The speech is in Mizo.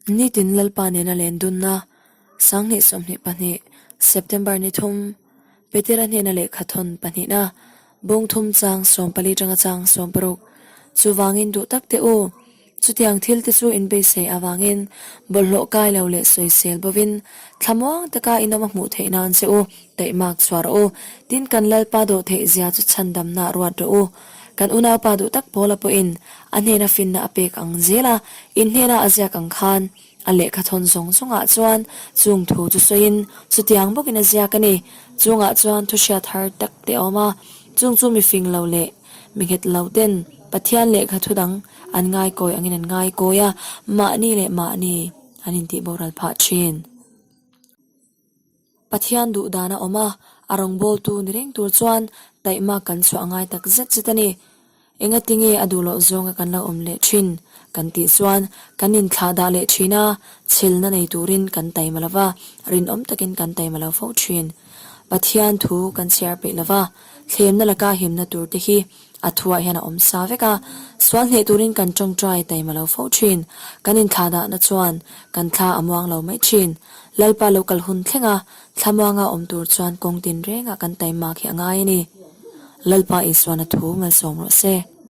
Nitin Lalpa nena len dunna 2022 September ni thum Petera hnena lehkha thawn pahnihna bawng thum chang sawmpali tanga chang sawmparuk chuvangin duh tak teh u. Chutiang thil te chu inbeisei avangin bawlhhlawh kai lo leh sawisel bovin thlamuang taka inawm a hmuh theih nan che u, taihmak chhuah rawh u. Tin, kan Lalpa dawh theih zia chu chhandamna ruat rawh u. Kan unaupa duh tak Paula pawhin a hnena finna a pek ang zel a, in hnena a ziak ang khan a lehkha thawn zawng zawngah chuan chung thu chu sawiin chutiang bawkin a ziak a ni. Chungah chuan thu hriat har tak te a awm a, chung chu mifing lo leh Mi nghet lo ten Pathian lehkha thu dang an ngaikawi angin an ngaikawi a, mahni leh mahni an intih boral phah thin. Pathian duh dan a awm a, a rawngbawltu ni reng tur chuan taihma kan chhuah ngai tak zet zet a ni. Engati nge a duh loh zawnga kan lo awm leh thin kan tih chuan kan inthlah dah leh thin a, chhelna nei turin kan taima lo va, rinawm takin kan taima lo fo thin. Pathian thu kan chhiar peih lo va, Thlemna laka himna tur te hi a thuah hian a awm sa vek a, sual hneh turin kan tawngtai taima lo fo thin. Kan inthlahdahna chuan kan thla a muang lo mai thin. Lalpa lo kal hun thleng a, thlamuanga awm tur chuan kawng tin rengah kan taimak hi a ngai a ni. Lalpa Isuan a thu malsawm rawh se.